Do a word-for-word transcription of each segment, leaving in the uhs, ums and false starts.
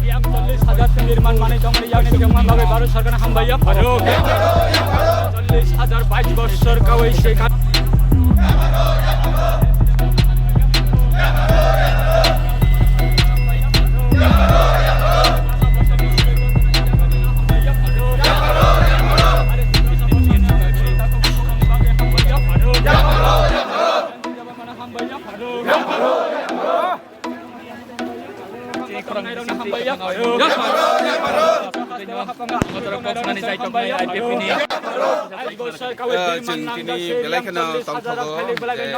Yang chollish hajar sendiri man mane tongri yang ni yang man bagai baru sarkar hambai ya paro. Chollish hajar bais bosor kawai se Chwng tini belai kheno tongthogo je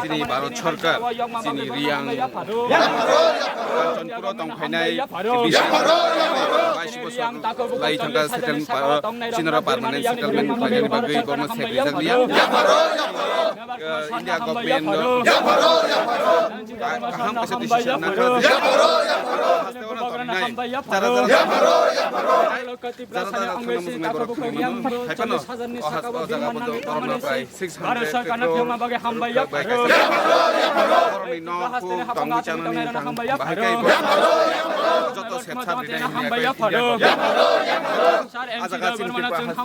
chini Bharat Sarkar chini Riyang Kanchanpuro tongphainai bisi bais bosor lai thangkha settle, chinora permanent settlement khlainani bagwi bono sep rijak liya. India government kaham kaisa decision nangkha. Haste oro tongnai jara jara jara jara khwlwima muchungnai borok khwlwima no. Hai phano o has o jaga bodo borok no prai six hundred borokni nok huk tongwi chanani tang bahai khe borok joto sep sap rinai hwnwi khe India government. Ah jaga chini Tripura haste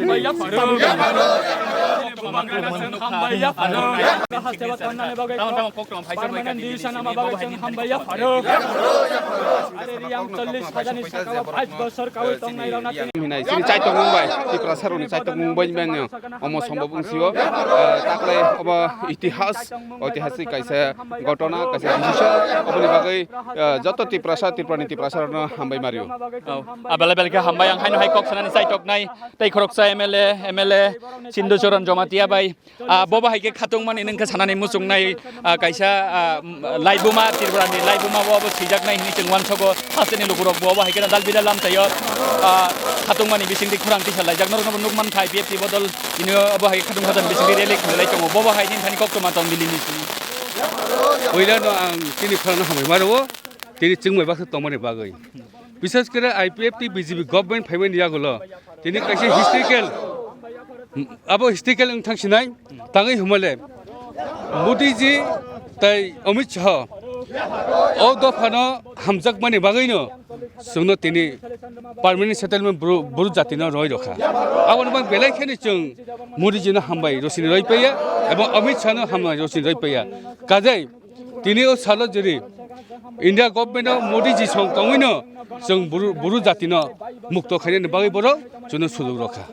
Hinai chini chaitok mung bai, Tiprasa rokni chaitok mung bai manya omo sombok wng sio. Taklai obo itihas, oitihasik kaisa gotona, kaisa decision, oboni bagwi joto Tiprasa, Tripurani Tiprasa rokno hambai mario. Abele belkhe hambai ang haino hai kok sanani chaitok nai. Tei khoroksa M L A, M L A Sindu Choron Jomatia bai, ah, bobo hai khe khatungmani nwng khe sanani muchungnai, ah, kaisa, ah, laibuma, Tripurani laibuma bo abo swijaknai hinwi chwng uansogo hasteni lukurok bo abo hai kheno dal bidal amchaio, ah, khatungmani bisingtwi khorang tisa laijak norokno bo nukmankha I P F T bodol tini abo hai khatung khatung bisingtwi rally khlai tongo bobo hai nini thani koktwma tong Delhi ni simi. Puilano ang chini khorangno hambai mano, tini chwngbai baksa tongmani bagwi. Bisas kore I P F T B J P government phaimani yagulo tini kaisa historical, abo historical wng thang sinai tangwi humale Modi ji tai Amit Shah o dophano hamjakmani bagwino chwngno tini permanent settlement bru, bru jatino roi rokha. Aboni bang belai kheno chwng Modi jino hambai rosini roi paiya ebong Amit Shah no hambai rosini roi paiya. Kajai Tini o salo jeri India government o Modi ji song tongwino chwng buru, buru jatino mukto khainani bagwi borok chwngno sujok rokha.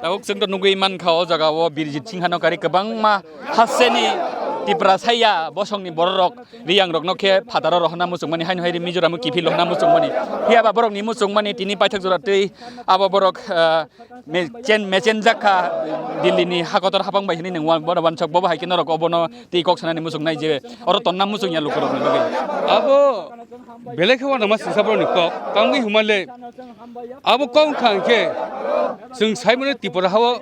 Tabuk chwngto nugwi mankha o jaga o Birjit Singha no kari kwbangma hasteni Tiprasa ya bosongni bororok Riyangrokno khe phataro rohorna muchungmani haino hai Mizoram o kiphil rohorna muchungmani. Phiyaba borokni muchungmani tini paithak jora twi abo borok, ah, Me-, chen-, mechenjak kha Delhi ni hakotor hapang bai hinwi nwng wan-, bono wansok bobo hai khe norok obono tei kok sanani muchungnai je oro tonna muchungya lukurokni bagwi. Abo belai khe uanama singsa borokni kok, tamni hwnmale abo kok wngkha hwnkhe chwng saimano Tripura hao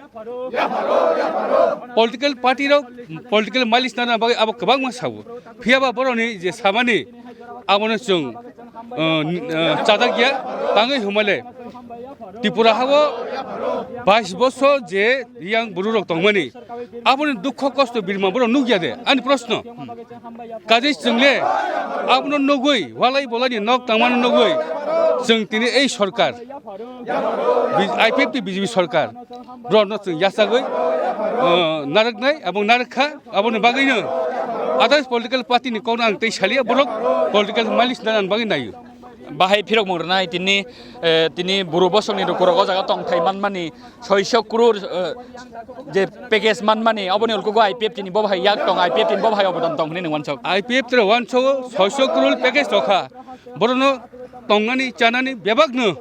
political party rok political mileage nana bagwi abo kwbangma sao. Phiyaba borokni je samani abono chwng, uh, ni-, uh, chajak ya, tangwi hwnmale Tripura hao bais bosor je yang buru rok tongmani, aboni dukho kosto birma borok nukya de? Ani proshno. Kajai chwngle abono nugwi, walai bolai ni nok tangmano nugwi, chwng tini ei sorkar, I P F T B J P sorkar, borokno chwng yachagwi, uh, narwknai, abo narwk kha. Aboni bagwino others political party ni kokno ang tei saliya, borok political mileage nana bagwi naio. Bahai phirokmung rwnai tini, eh, tini buru bosongni rukuro o jaga tongthai manmani soiso crore, eh, je package manmani oboni ulkugo I P F T ni bo bahai yak tong, I P F T ni bo bahai obodan tong hwnwi nwng wansok. I P F T rok wansok soiso crore package rokha. Borono tongnani chanani bebakno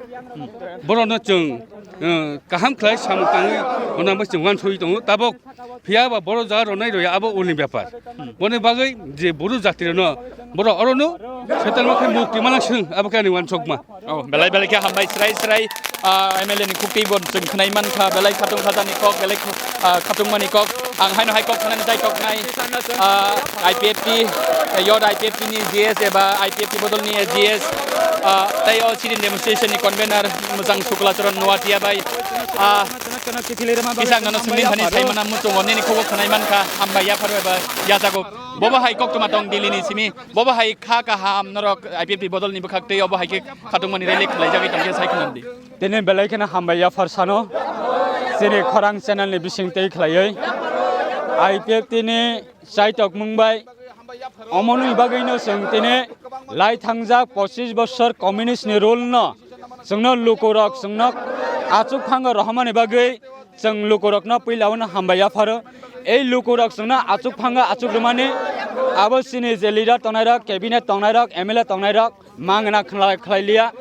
borono chwng, eh, kaham khlai samung tangwi onamo chwng wansogwi tongo. Tabok Phiya ba boro jaga rwnai rwya abo ulni bepar. Boni bagwi je buru jati rwno boro orono settlement khe mukti manang swng abo khe ani wansokma. Oh, belai belai khe hambai srai srai, ah, M L A ni khuktwi bo chwng khwnai mankha, belai khatung khajani kok, belai khu-, ah, khatungmani kok. Ang haino hai kok khwnani jai kok nai, ah, I P F T, eh, yod I P F T ni G S eba I P F T bodolni G S, ah, tei o sit-in demonstration ni convener Mujang Sukla Charan Noatia bai, ah, Kisa ang nono swngwi thani saimana muchungo nini khugo khwnai mankha, hambai yapharo eba yachago. Bobo hai koktwma tong Delhi ni simi, bobo hai kha kaham norok I P F T bodol ni bwkhak tei obo hai khe khatungmani rally khlaijagwi tongkhe sai khwnandi. Tini belai kheno hambai yaphar sano, chini khorang channel ni bising tei khlaiwi I P F T ni chaitokmung bai Omoni bagwino chwng tini lai thangjak pochis bosor communist ni rule no chwngno lukurok chwngno achuk phango rohormani bagwi chwng lukurokno puila uno hambai yapharo. Ei lukurok chwngno achuk phango achuk rwmani abo chini je leader tongnairok, cabinet tongnairok, M L A tongnairok mangna khlai khlai liya.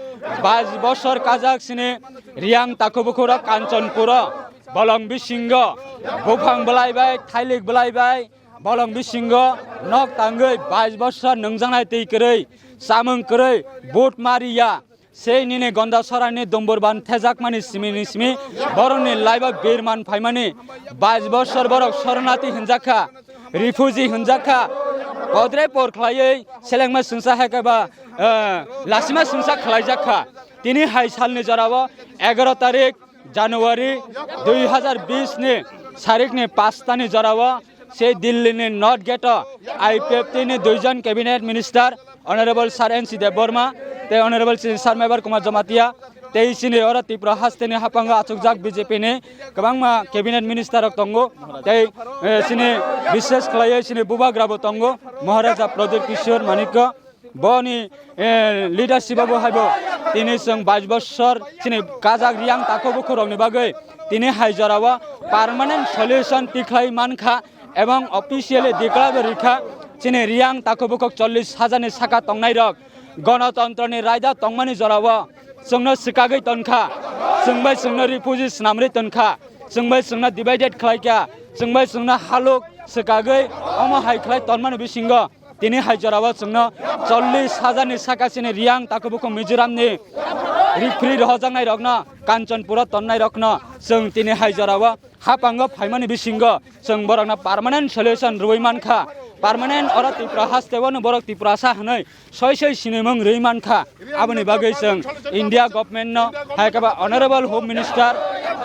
Bais bosor kajak chini Riang takhuk bukhurok Kanchanpuro bolong bisingo buphang bwlai bai, thailik bwlai bai, bolong bisingo nok tangwi bais bosor nungjaknai twi kwrwi, chamung kwrwi, vote ma riya. Sei nini Gonda sorani dumbur ban thejakmani simi ni simi borokni laiba birman phaimani bais bosor borok soronati hinjakha, refugee hinjakha, kodre por khlaiwi selengma sungsa hai khe ba, eh, lasima sungsa khlaijakha. Tini hai salni jorao egaro tarik January dui hazar bis ni sarikni pash tani jorao se Delhi ni North Gate o I P F T ni duijon cabinet minister Honorable Sir N C Debbarma tei Honorable Sir Mevar Kumar Jamatia tei chini oro Tripura hasteni haphango achukjak B J P ni kwbangma cabinet minister rok tongo tei, eh, chini bishes khlaiwi chini bubagra bo tongo Maharaja Pradyut Kishore Manikya. Boni, eh, leadership bo haibo tini chwng bais bosor chini kajak Riang takhuk bukhurokni bagwi tini hai jorao permanent solution tikhlai mankha ebong officially declare bo rikha. Chini Riang takhuk bukhuk chollish hajar ni saka tongnairok gonotontroni raida tongmani jorao chwngno swkagwi tonkha, chwng bai chwngno refugee swnamwi tonkha, chwng bai chwngno divided khlaikha, chwng bai chwngno haluk swkagwi omo hai khlai tonmani bisingo. Tini hai jorao chwngno chollish hajar ni saka chini Riang takhuk bukhuk Mizoram ni refugee rohojaknai rokno, Kanchanpuro tonnai rokno chwng tini hai jorao haphango phaimani bisingo chwng borokno permanent solution rwui mankha, permanent oro Tripura hasteo no borok Tiprasa hwnwi soi soi sinimung rwui mankha. Aboni bagwi chwng India government no hai khe ba Honorable Home Minister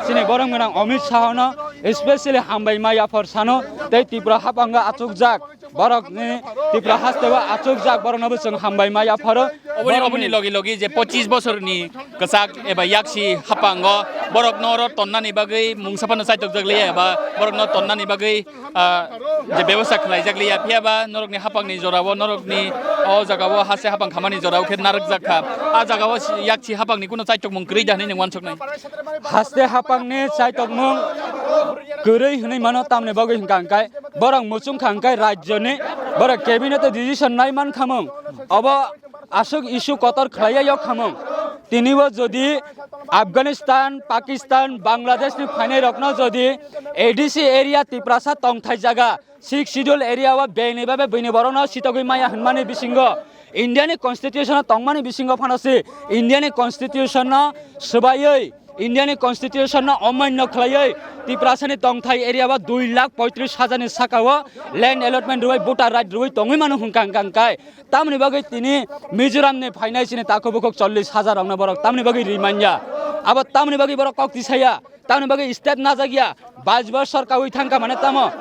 chini borom gwnang Amit Shah no specially hambai ma yaphar sano tei Tripura haphango achukjak borokni Tripura hasteo achukjak borokno bo chwng hambai ma yapharo. Oboni, borokni oboni logi logi je pochis bosorni kwchak eba yaksi haphango borokno oro tonnani bagwi mungsa phano chaitokjak liya eba borokno tonnani bagwi, ah, je bebosta khlaijak liya, phiya ba norokni haphangni jorao, norokni o jagao haste haphang khamani jorao khe narwkjak kha. A jagao si-, yaksi haphangni kuno chaitokmung kwrwi da hwnwi nwng uansuknai? Haste haphangni chaitokmung kwrwi hwnwi mano, tamni bagwi hwnkha hwnkhe borok muchung kha hwnkhe rajyoni borok cabinet o decision nai man khamung. Obo aswk issue kotor khlaiya yok khamung. Tinibo jodi Afghanistan, Pakistan, Bangladesh ni phainai rokno jodi A D C area Tiprasa tongthai jaga Sixth Schedule area o bini babe bini borokno sitogwi maya hwnmani bisingo India ni constitution o tongmani bisingo phano se India ni constitution no swbaiwi India ni constitution no omanno khlaiwi Tiprasa ni tongthai area o dui lakh poitris hajar ni saka o land allotment rwui voter right rwui tongwi mano hwnkha hwnkha hwnkhe. Tamoni bagwi tini Mizoram ni phainai chini takhuk bukhuk chollish hajar rokno borok tamoni bagwi ri manya. Abo tamoni bagwi borok kok tisaya, tamoni bagwi step najak ya. Bais bosor kaui thangkha mane tamo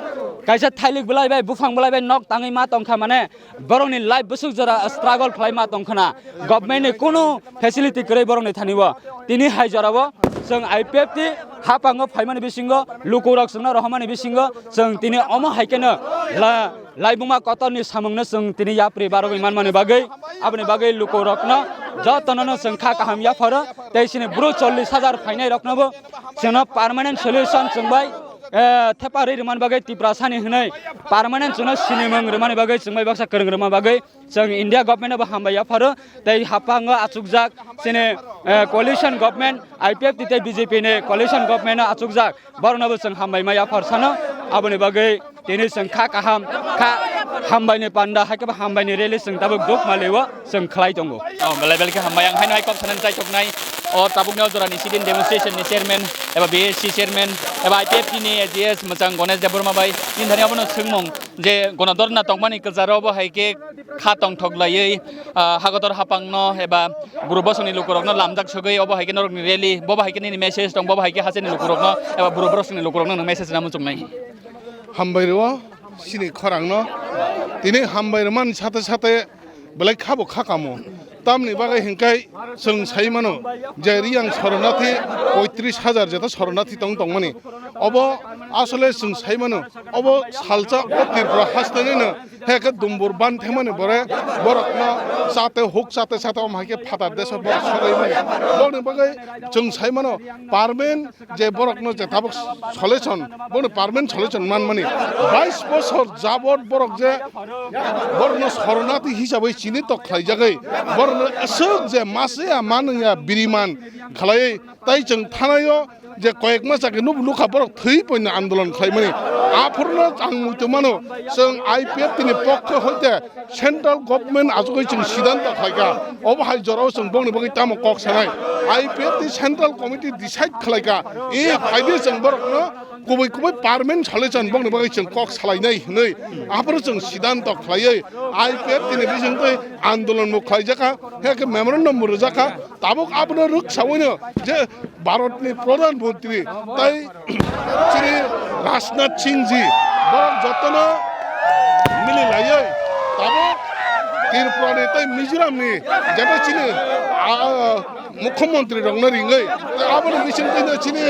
kaisa thailik bwlai bai, buphang bwlai bai nok tangwi ma tongkha mane borokni life bwswk jora struggle khlai ma tongkhna. Government ni kunu facility kwrwi borokni thani o. Tini hai jorao chwng I P F T haphango phaimani bisingo lukurok chwngno rohormani bisingo chwng tini omo hai kheno la laibuma kotorni samungno chwng tini yapri barogwi manmani bagwi, aboni bagwi lukurokno jotonono chwng kha kaham yapharo, tei chini bru chollish hajar phainairoknobo chwngno permanent solution chwng bai, eh, thepa rwi rwmani bagwi, Tiprasani hwnwi permanent chwngno sinimung rwmani bagwi, chwng bai baksa kwrwng rwma bagwi, chwng India government-no bo hambai yapharo, tei haphango achukjak chini, eh, coalition government, I P F T tei B J P ni coalition government-no achukjak, borokno bo chwng hambai ma yaphar sano, aboni bagwi tini chwng kha kaham, kha hambaini panda, hai khe bo hambaini rally chwng tabuk Dukmali-o chwng khlai tongo. Oh, belai belai khe hambai, ang haino hai kok sanani chaichoknai, o tabukni o jorani sit-in demonstration ni chairman eba B S C chairman eba I P F T ni A G S mwchang Ganesh Debbarma bai nini thani abono swngmung, je Ganadharna tongmani kwcharo bo hai khe kha tongthok laiwi, ah, Hakotor haphangno eba buru bosongni lukurokno lamjak sogwi obo hai khe norokni rally, bobo hai khe nini message tong, bobo hai khe hachani lukurokno eba buru bosongni lukurokno nwng message rwna muchungnai. Hambai rwo chini khorangno, tini hambai rwmani sate sate belai khabo kha kamo. Tamni bagwi hinkhe chwng sai mano je Riyang Soronathi poitris hajar jeta Soronathi tong tongmani. Obo asole chwng sai mano, obo salsa o Tripura hastenino he khe dumbur ban themani bore borokno chate huk chate chate om hai khe phatar deso borok sogwi mani. Boni bagwi chwng sai mano permanent je borokno je tabuk solution, bono permanent solution manmani. Bais bosor jabot borok je borokno Soronathi hisabai chini tok khlaijagwi, borokno aswk je masiya manungya biriman khlaiwi, tai chwng thanaio je koyek masa khe nubu nukha borok thwi poino andolon khlaimani. Aphurno ang muitu mano, chwng I P F T ni pokho hoite Central government achugwi chwng siddhanto khlaikha, obo hai jorao chwng bongni bagwi tamo kok sanai. I P F T Central Committee decide khlaikha, e phaidi chwng borokno kubui kubui permanent solution bongni bagwi chwng kok salainai hwnwi. Aphuru chwng siddhanto khlaiwi I P F T ni bisingtwi andolon bo khlaijakha, hekhe memorandum bo rwjakha. Tabuk abono rwksawino je Bharatni Pradhan Mantri tai chini Rajnath Singh ji borok jotono mili laiwi tabuk Tripurani tai Mizoramni jeba chini, ah, mukhyamantri rokno ringwi, tai aboni bisingtwino chini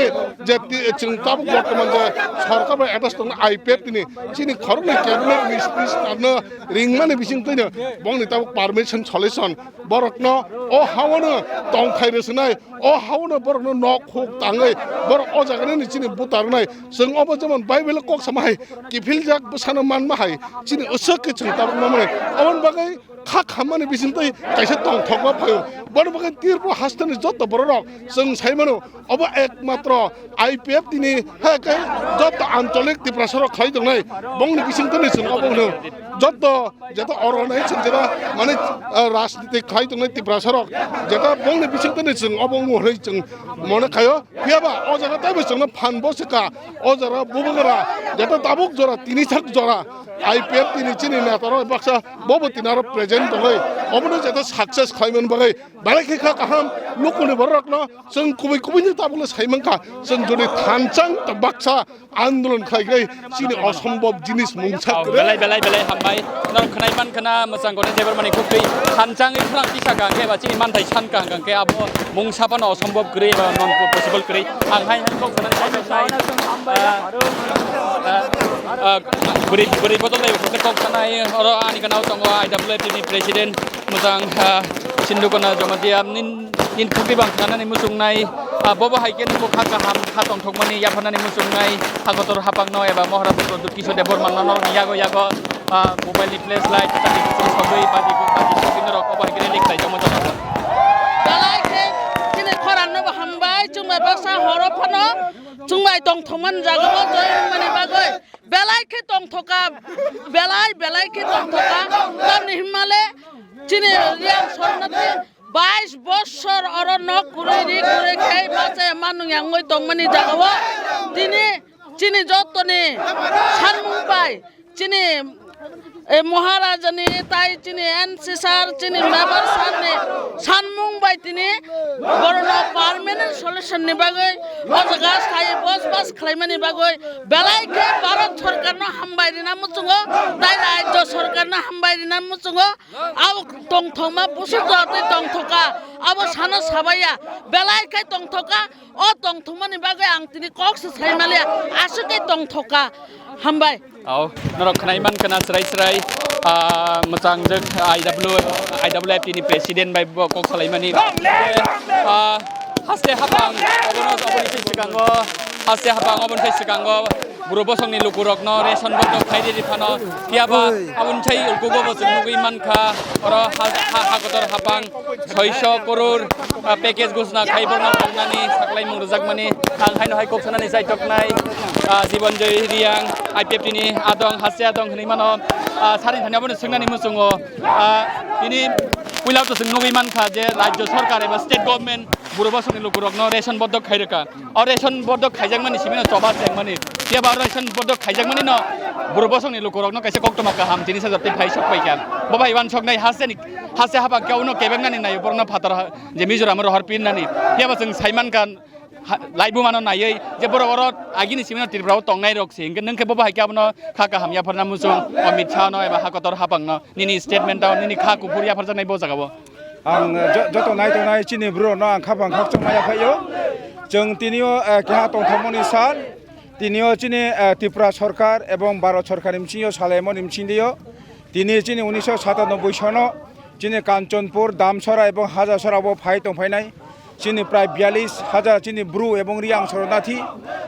je ti-, chwng tabuk bortoman je sorkar bai attach tongnai I P F T ni chini khoroknwi cabinet minister no ringmani bisingtwino bongni tabuk permanent solution borokno o haono tongthai rwswnai, o haono borokno nok huk tangwi borok o jaganini chini butarnai. Chwng obo jemon Bible kok sama hai kiphiljak bwsano manma hai chini aswk khe chwng tabuk mamani. Oboni bagwi kha khammani bisingtwi kaisa tongthokma phaio. Bono bagwi Tripura hasteni joto bororok chwng sai mano, obo ekmatro I P F T ni hai khe joto ancholik Tiprasarok khlai tongnai. Bongni bisingtwi chwng obo hwno joto Jeta oro nai chwng jeta mane, ah, rajniti khlai tongnai Tiprasarok, jeta bongni bisingtwi ni chwng obo wngo hwnwi chwng mone khaio. Phiyaba o jaga taibo chwngno phan bo swkha. O jora bubagra jeta tabuk jora tini thak jora I P F T ni chini netarok baksa bobo tini aro present tongwi obono jeta success khlaimani bagwi belai khe kha kaham. Lukuni bororokno chwng kubui kubui ni tabukno sai mankha, chwng jodi thanchang baksa andolon khlai khlai chini osombhob jinis mungsa kwrwi. Belai, belai, belai hambai. Norok khwnai man khna mwchang goni Debbarmani khuktwi thanchangwi khorang tisa kha khe ba chini manthai san kha hwnkhe abo mungsa phano osombhob kwrwi ba non possible kwrwi. Ang hai hai kok khna sai sai, ah, ah, ah, bwrwi, bwrwi bodol bai kok khna oro ani gana tongo I W F T ni president mwchang, ah, Sindhukona Jamatia nin Nini thugwi bang khnanani muchungnai, ah, bobo hai khe nukha kaham kha tongthokmani yapharnani muchungnai, ha kotor hapangno eba Moharaja Pradyut Kishore Debbarmano norokni yago yago, ah, mobile ni flashlight, tani kuchung sogwi baji baji sogwi norok obo hai khe rally khlai tongma jora. Belai khe chini khorang no bo hambai, chwng bai baksa horo phano chwng bai tongthokmani jaga o join wngmani bagwi belai khe tongthoka, belai belai khe tongthoka, tamni hwnmale chini Riyang Soronathi bais bosor oro nok kwrwi ri kwrwi khe bachai ma nung yangwi tongmani jagao tini chini jotoni sanmung bai chini, eh, Maharajani tai chini N C sir, chini member sir ni sanmung bai tini borokno permanent solution ni bagwi o jaga sai bosbas khlaimani bagwi belai khe Bharat sorkar no hambai rina muchungo, tai Rajya sorkar no hambai rina muchungo. Abo tongthokma busuk jatwi tongthoka, abo sano sabaiya, belai khe tongthoka. O tongthokmani bagwi ang tini kok se sai maliya, aswk khe tongthoka. Hambai. Ao, norok khnai man khna srai srai, ah, mwchang jwk I W, I W F T ni president bai bo kok salaimani. Ah, haste hapang obono, oboni sai swkango, haste hapang oboni sai swkango, buro bosongni lukurokno ration bondok khai riri phano, phiya ba aboni sai ulkugo bo chwng nugwi mankha, oro ha, ha, ha kotor hapang, soiso koror, ah, package gosna khai borno nani saklaimung rwjakmani, ang haino hai kok sanani chaitoknai, ah, Jibon Joy Riang, I P F T ni adong, haste adong hinwi mano, ah, sari thani abono swngnani muchungo, ah, tini puila to chwng nugwi mankha je rajyo sarkar eba state government buro bosongni lukurokno ration bondok khai rwkha. O ration bondok khaijakmani simino choba chengmani. Phiya ba ration bondok khaijakmani no buro bosongni lukurokno kaisa koktwma kaham tini sajak tei phai sok paikha. Bo bai uansoknai hasteni, haste hapang khe uno kebeknani naio borokno phatar ha-, je Mizoram rohor pinnani. Phiya ba chwng saimankha ha-, laibumano naiwi je borok oro agini simino Tripura o tongnai rok se. Hinkhe nwng khe bo bai khe abono kha kaham yapharna muchung Amit Shah no eba ha kotor hapang no nini statement o nini kha kuphur yapharjaknai bo jaga o. Ang jo-, joto nai tongnai chini bwrwi rokno ang khapang khakchangma yaphaio. Chwng tinio, eh, keha tongthokmani sal, tinio chini, eh, Tripura sarkar ebong Bharat sarkarni bisingo salaimani bisingtwio tini chini unisho satanoboi sono chini Kanchanpur, Damsara ebong Hajasara o phai tongphainai chini prai biyalish hajar chini bru ebong riang sornathi,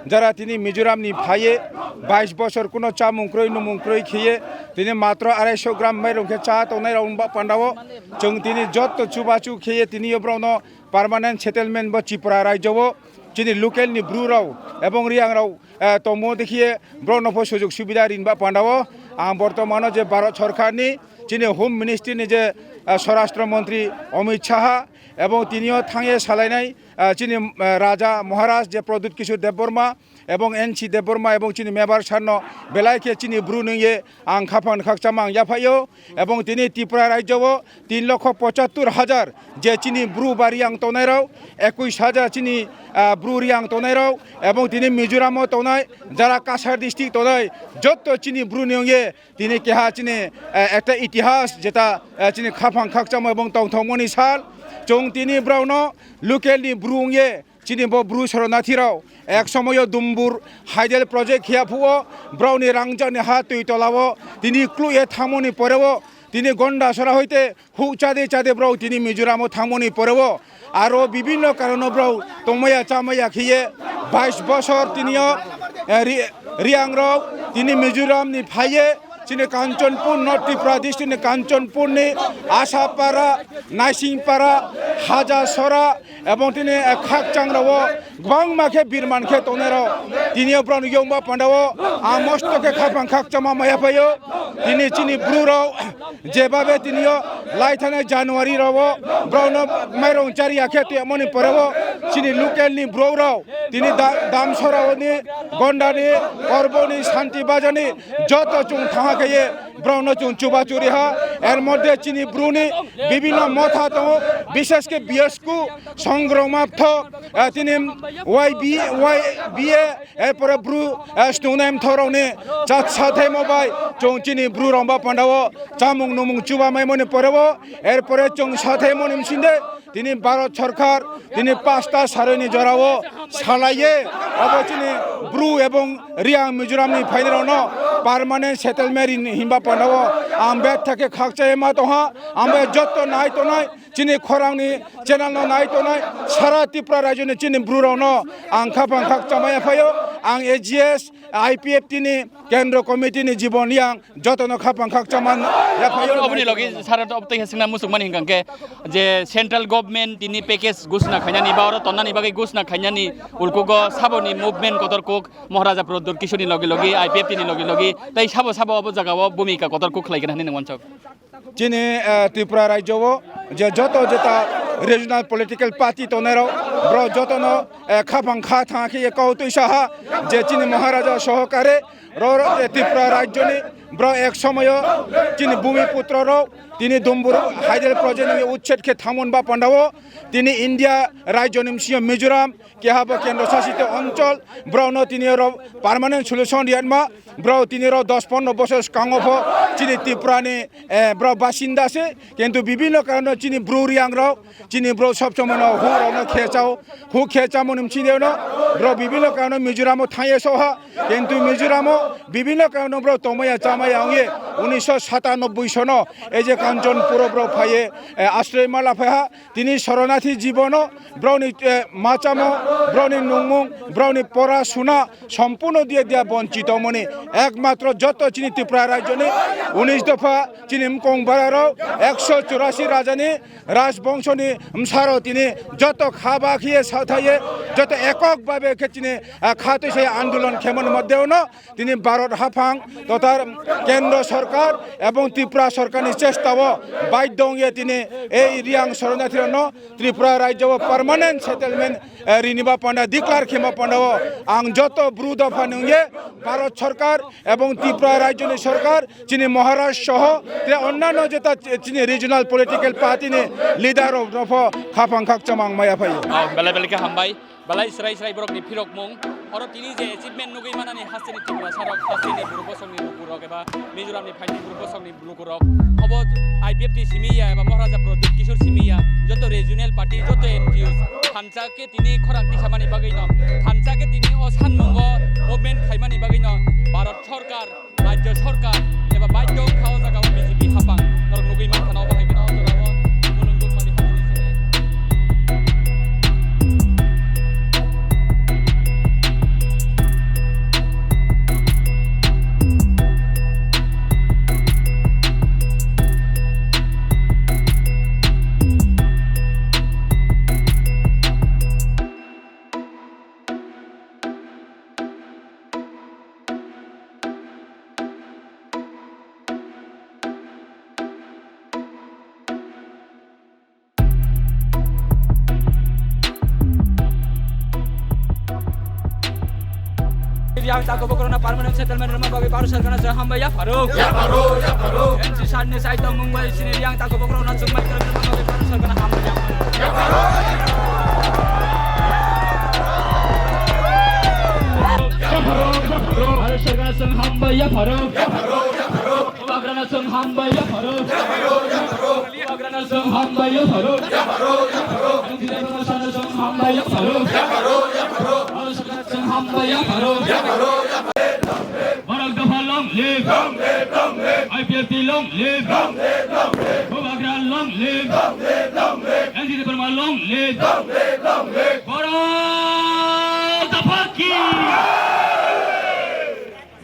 jara tini Mizoram ni phaiye bais bosor kuno chamung kroi numung kroi khiye tini matro arai sho gram mairung khe cha tongnai rok wngba pandao. Chwng tini jotto chubachu khiye tini yo borokno permanent settlement bo Tripura rajyo o chini local ni bru rok ebong riang rok, eh, tongmo dekhiye borokno pho sujug subida rinba pandao. Ang bortomano je Bharat sarkar ni chini Home Ministry ni je, eh, Swarashtra Montri Amit Shah ebong tinio thangye salainai, eh, chini, eh, Raja Maharaj je Pradyut Kishore Debbarma ebong N C Debbarma ebong chini Mebar sir no belai khe chini bru nungye ang khapang khakchama ang yaphaio. Ebong tini Tripura rajyo o tin lokho pochattor hajar je chini bru ba riang tongnai rok, ekush hajar chini, ah, bru riang tongnai rok, ebong tini Mizoram o tongnai, jara Cachar district tongnai, jotto chini bru ni wngye tini keha chini, eh, ekta itihas jeta, eh, chini khapang khakchama ebong tongthokmani sal. Chwng tini borokno local ni bru wngye chini bo bru sornathi rok ek somoyo Dumbur hydel project khiya phuo, borokni rangjani ha twi tolao tini kluye thangmoni poreo tini Gondasora hoite huk chade chade borok tini Mizoram o thangmoni poreo aro bibinno karono borok tongmaya chamaya khiye bais bosor tinio, eh, ri-, riang rok tini Mizoram ni phaiye chini Kanchanpur, North Tripura district ni Kanchanpur ni Asapara, Naisingpara, Hajasora, ebong tini, eh, khakchang rok o kwbangma khe birman khe tongnai rok tini o borok ni yongba panda o ang mosto khe khapang khakchama maya phaio. Tini chini bru rok jebabe tini o lai thani January rok o borok no mairong chari ya khe tiyamoni pore o chini local ni borok rok tini da-, Damsora ni, Gonda ni, Korbo ni, Santi Bajar ni joto chwng thangha khe ye borok no chwng chuba churi ha. Er moddhe chini bru ni bibinno motha tongo, bishesh khe biyasku, songroma ptho, eh, tini Y B, Y B A, erpore bru, eh, stungnai mtho rok ni chat sathaimo bai chwng chini bru rok ba panda o chamung numung chuba maimoni pore o, erpore chwng sathaimoni bisingde tini Bharat Sarkar tini pasta saroi ni jora o salai ye abo chini bru ebong riang Mizoram ni phainai rok no permanent settlement rin himba panda o ang betha khe khakchai ma tongha, ang bai jotto nai tongnai chini khorang ni channel no nai tongnai sara Tripura rajyo ni chini bru rok no ang khapang khakchama ya phaio, ang A G S, I P F T ni Kendro Committee ni Jibon Riang jotono khapang khakchama ya phaio. Oboni logi sara to obtwi singna musuk mani hingkang khe je central government tini package gusna khainani ba oro tonnani bagwi gusna khainani ulkugo saboni movement kotor kok Maharaja Pradyut Kishore ni logi logi I P F T ni logi logi tei sabo sabo obo jaga o bhumika kotor kok khlai gana hinwi nang wansok. Chini, eh, Tripura rajyo o je joto jeta regional political party tongnai rok, borok jotono, eh, khapang kha thang khe ye kau twi saha je chini Maharaja sohokare ro, ro, eh, Tripura rajyo ni borok ek somoyo chini bhumi putro rok tini Dumbur hydel project ni uchched khe thamon ba panda o tini India rajyo ni bisingo Mizoram keha bo kendro sasito onchol, borok no tini oro permanent solution riyatma, borok tini oro dos pondro bosor skango pho chini Tripura ni, eh, borok basinda se, kintu bibinno karono chini bru riang rok, chini bru sob somoi no hu rok no khe chao. Huk khe chamoni mchine no, bro bibino kaino Mizoram o thangye soha, kintu Mizoram o bibino kaino bro tomaya chamaya ongye, unisho satanobboi sono, eje Kanchanpur o bro phaye, eh, asroy mala phaiha, tini soronathi jibono, broni, eh, machamo, broni nungmung, broni pora suna, sompurno diya diya bonchito moni, ekmatro joto chini Tripura rajyoni unis dopha chini mkong bararok, ekso churasi rajani, Rajbongshoni msaro tini joto kha ba khiye sathaye joto ekok babe khe tini, ah, kha twi sai andolon khemon moddhe ono tini Bharat haphang totar Kendro Sorkar ebong Tripura Sorkarni chesta o baidhyo ongye tini ei Reang soronathi rokno Tripura rajyo o permanent settlement, eh, riniba panda declare khema panda o ang joto bru dopha nungye Bharat Sorkar ebong Tripura rajyoni sorkar, chini Maharaj soho, tei onnano jeta chini regional political party ni leader rok no pho khapang khakchangma ang maya phaio. Oh, belai belai khe hambai. Belai srai srai borok ni phirok mung. Oro tini je achievement nugui manani hasteni Tripura sarok, hasteni Bru bosong ni lukurok eba Mizoram ni phaini Bru bosong ni lukurok. Obo I P F T simi ya eba Maharaja Pradyut Kishore simi ya. Joto regional party, joto N G Os. Thansa khe tini khorang tisamani bagwi no, thansa khe tini o sanmungo movement khaimani bagwi no Bharat Sorkar, Rajya Sorkar eba baidhyo wngkha o jaga o B J P haphang norok nugui mankha na obo hai kheno o jaga o mulung dukmani hamani sini. Yang tago bokorona permanent settlement rwma bagwi Bharat Sorkarno chwng hambai ya pharo. Ya pharo, ya pharo. N C sir ni saito Mumbai sini yang tago bokorona chwng mai kwrwng rwma bagwi Bharat Sorkarno hambai ya pharo. Ya pharo, ya pharo. Bharat Sorkarno chwng hambai ya pharo. Ya pharo, ya pharo. Bubagrano chwng hambai ya pharo. Bubagrano chwng hambai ya pharo. Bubagrano chwng hambai ya pharo. Bubagrano chwng hambai ya pharo. Borok dopha long live. I P F T long live. Bubagra long live. N G Debbarma long live. Borok dopha ki.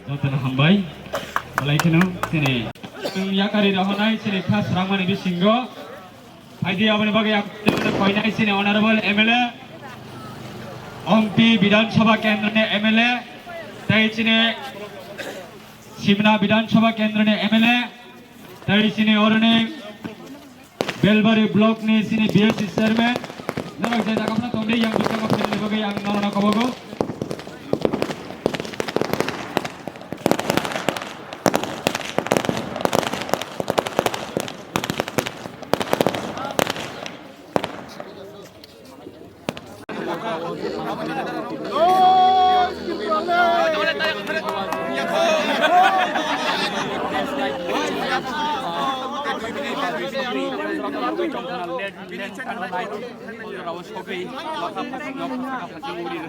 Jotono hambai. Belai kheno chini chwng yakari rohornai chini kha swrangmani bisingo. Phaidi aboni bagwi ang koinai chini Honorable M L A, Ompi Bidhan Sabha Kendra ni M L A, tei chini Simna Bidhan Sabha Kendra ni M L A, tei chini oroni Belbari block ni chini B S C chairman, norok je jaga phano tongdi, yang bwskango phainani bagwi ang norokno kobogo.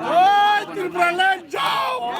Oi, Tripura land jao!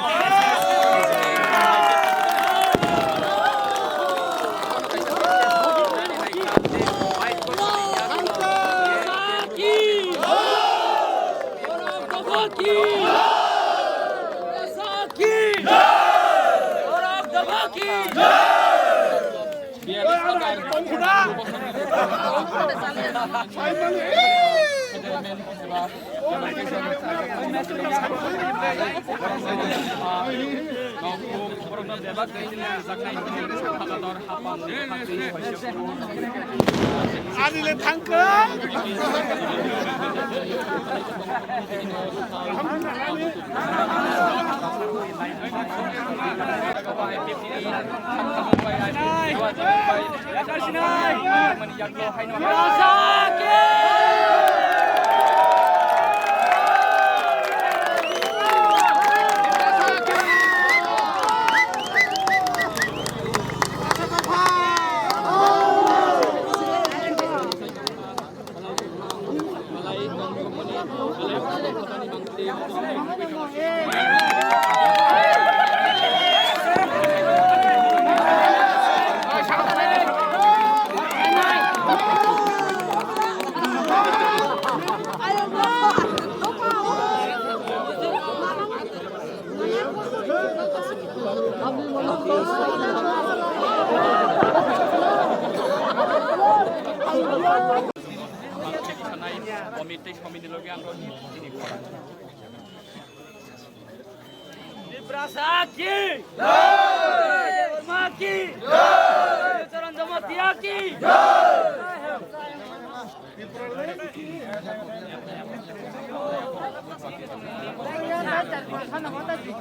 Ani le thangkha. Komiti, komiti logi ang roni tini khorang. Tiprasa ki! Jai! Burma ki! Jai! Charan Jamatia ki! Jai!